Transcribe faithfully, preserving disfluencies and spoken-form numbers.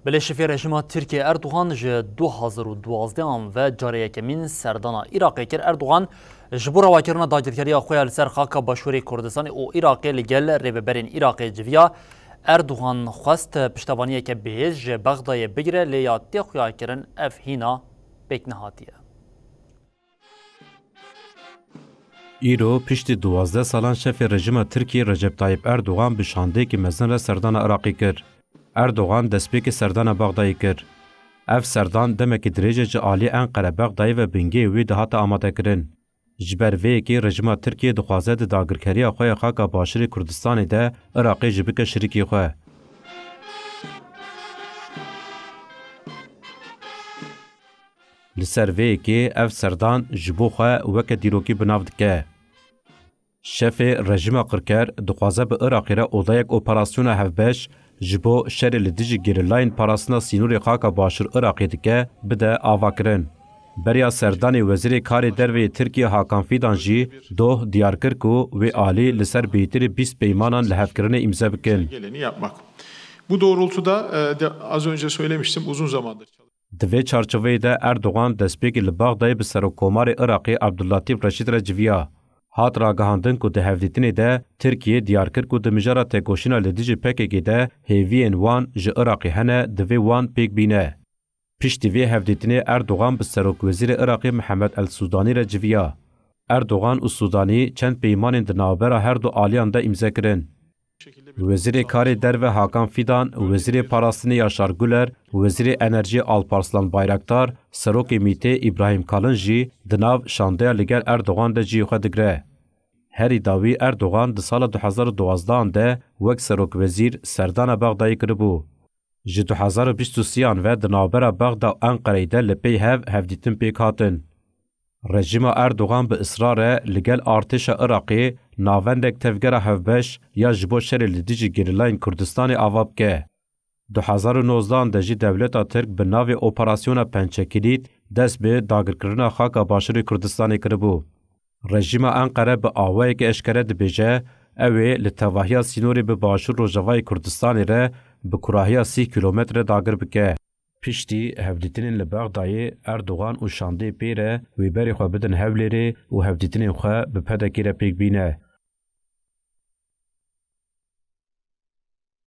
Belê şefê rejîma Tirkiyê Erdogan ji du hazar û duwazdeh an ve carê yekemîn serdana Iraqê kir. Erdogan ji bo rawakirina dagirkeriya xwe ya li ser xaka Başûrê Kurdistanê û Iraqê li gel rêveberên Iraqê civiya. Erdogan xwest piştevaniyeke bihêz ji Bexdayê bigire, lê ya tê xuyakirin ev hîna pêk nehatiye. Îro piştî duwazdeh salan şefê rejîma Tirkiyê Recep Tayyip Erdogan bi şandeyekî mezin re serdana Iraqê kir. Erdogan destpêkê serdana Bexdayê kir. Ev serdan demekî dirêj e ji alî Enqere Bexdayê ve bingehê wî dihate amadekirin. Ji ber vê yekê rejîma Tirkiyê dixwaze di dagirkeriya xwe ya xaka Başûrê Kurdistanê de Iraqê jî bike şirîkê xwe. Li ser vê yekê ev serdan ji bo xwe weke dîrokî bi nav dike. Şefê rejîma qirker dixwaze bi Iraqê re odayek operasyona hevbeş ji bo şerê li dijî gerîlayên parastina sînorê xaka Başûr Iraqê dike, bide avakirin. Beriya serdanê Wezîrê Karê Derve yê Tirkiye Hakan Fidan jî doh diyar kir ku wê alî li ser bêhtirî bîst peymanan lihevkirinê îmze bikin. Geleni yapmak. Bu doğrultuda, e, de, az önce söylemiştim, uzun zamandır Di vê çarçoveyê de Erdogan destpêkê li Bexdayê bi Serokkomarê Iraqê Abdullatîf Reşîd re civiya. Hat ragihandin ku di hevdîtinê de Tirkiye diyar kir ku di mijara têkoşîna li dijî P K K de hêviyên wan ji Iraqê hene, divê wan pêk bîne. Piştî vê hevdîtinê Erdogan bi Serokwezîrê Iraqê Mihemed El Sûdanî re civiya. Erdogan û Sûdanî çend peymanên di navbera her du aliyan de îmze kirin. Wezîrê Karê Derve Hakan Fidan, Wezîrê Parastinê Yaşar Guler, Wezîrê Enerjiyê Alparslan Bayraktar, Serokê MÎT'ê Îbrahîm Kalin jî di nav şandeya li gel Erdogan de cihê xwe digire. Herî dawî Erdogan di sala du hezar û duwazdeh de wek serokwezîr serdana Bexdayê kiribû. Ji du hezar û bîst û sê an ve di navbera Bexda û Enqereyê de li pey hev hevdîtin pêk hatin. Rejîma Erdogan bi israr e li gel artêşa Iraqê navendek tevgera hevbeş ya ji bo şerê li dijî gerîlayên Kurdistanê ava bike. Du hezar û nozdeh de jî dewleta Tirk bi navê Operasyona Pençekilît dest bi dagirkirina xaka Başûrê Kurdistanê kiribû. Rejîma Enqere bi awayekî eşkere dibêje, ew ê li tevahiya sînorê bi Başûr Rojavayê Kurdistanê re bi kurahiya sî kîlometre dagir bike. Piştî hevdîtinên li Bexdayê, Erdogan û şandeyê pê re wê berê xwe bidin Hewlêrê û hevdîtinên xwe bi P D K'ê re pêk bîne.